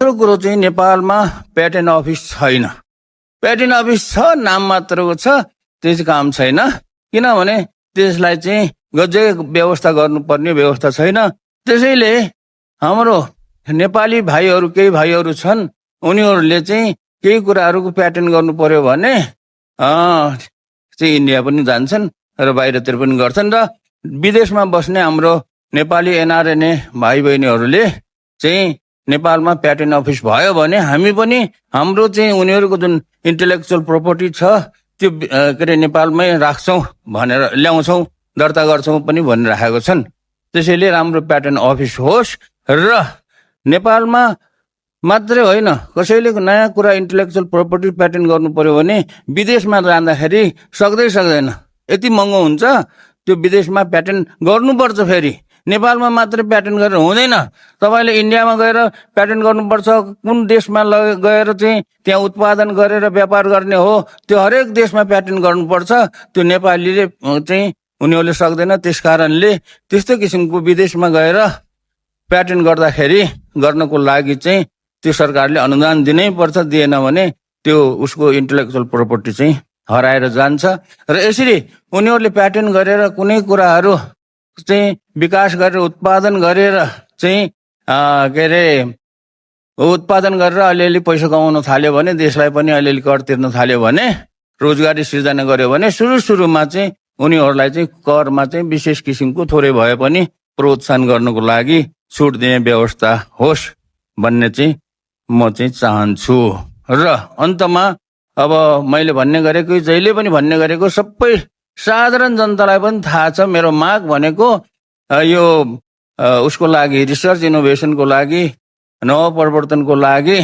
दोस्रो कुरो चाहिँ नेपालमा पेटेन्ट अफिस छैन। पेटेन्ट अफिस छ, नाम मात्रको छ, त्यो चाहिँ काम छैन। किनभने त्यसलाई चाहिँ गजै व्यवस्था गर्नुपर्ने व्यवस्था छैन। त्यसैले हाम्रो नेपाली भाइहरू, केही भाइहरू छन्, उनीहरूले चाहिँ केही कुराहरूको पेटेन्ट गर्नु पर्यो भने चाहिँ इन्डिया पनि जान्छन् र बाहिरतिर पनि गर्छन्। र विदेशमा बस्ने हाम्रो नेपाली एनआरएनए भाइ बहिनीहरूले चाहिँ नेपालमा पेटेन्ट अफिस भयो भने हामी पनि हाम्रो चाहिँ उनीहरूको जुन इन्टेलेक्चुअल प्रोपर्टी छ त्यो के अरे नेपालमै राख्छौँ भनेर ल्याउँछौँ, दर्ता गर्छौँ पनि भनिराखेको छन्। त्यसैले राम्रो पेटेन्ट अफिस होस् र नेपालमा मात्रै होइन, कसैले नयाँ कुरा इन्टेलेक्चुअल प्रोपर्टी पेटेन्ट गर्नु पर्यो भने विदेशमा जाँदाखेरि सक्दैन, यति महँगो हुन्छ। त्यो विदेशमा पेटेन्ट गर्नुपर्छ, फेरि नेपालमा मात्रै पेटेन्ट गरेर हुँदैन। तपाईँले इन्डियामा गएर पेटेन्ट गर्नुपर्छ, कुन देशमा गएर चाहिँ त्यहाँ उत्पादन गरेर व्यापार गर्ने हो, त्यो हरेक देशमा पेटेन्ट गर्नुपर्छ। त्यो नेपालीले चाहिँ उनीहरूले सक्दैन। त्यस कारणले त्यस्तो किसिमको विदेशमा गएर पेटेन्ट गर्दाखेरि गर्नको लागि चाहिँ त्यो सरकारले अनुदान दिनै पर्छ। दिएन भने त्यो उसको इन्टेलेक्चुअल प्रोपर्टी चाहिँ हराएर जान्छ। र यसरी उनीहरूले पेटेन्ट गरेर कुनै कुराहरू चाहिँ विकास गरेर उत्पादन गरेर चाहिँ के अरे उत्पादन गरेर अलिअलि पैसा कमाउन थाल्यो भने, देशलाई पनि अलिअलि कर तिर्न थाल्यो भने, रोजगारी सिर्जना गर्यो भने सुरुमा चाहिँ उनीहरूलाई चाहिँ करमा चाहिँ विशेष किसिमको थोरै भए पनि प्रोत्साहन गर्नको लागि छुट दिने व्यवस्था होस् भन्ने चाहिँ म चाहिँ चाहन्छु। र अन्तमा अब मैले भन्ने गरेको, जहिले पनि भन्ने गरेको, सबै साधारण जनतालाई पनि थाहा छ, मेरो माग भनेको यो उसको लागि, रिसर्च इनोभेसनको लागि, नवप्रवर्तनको लागि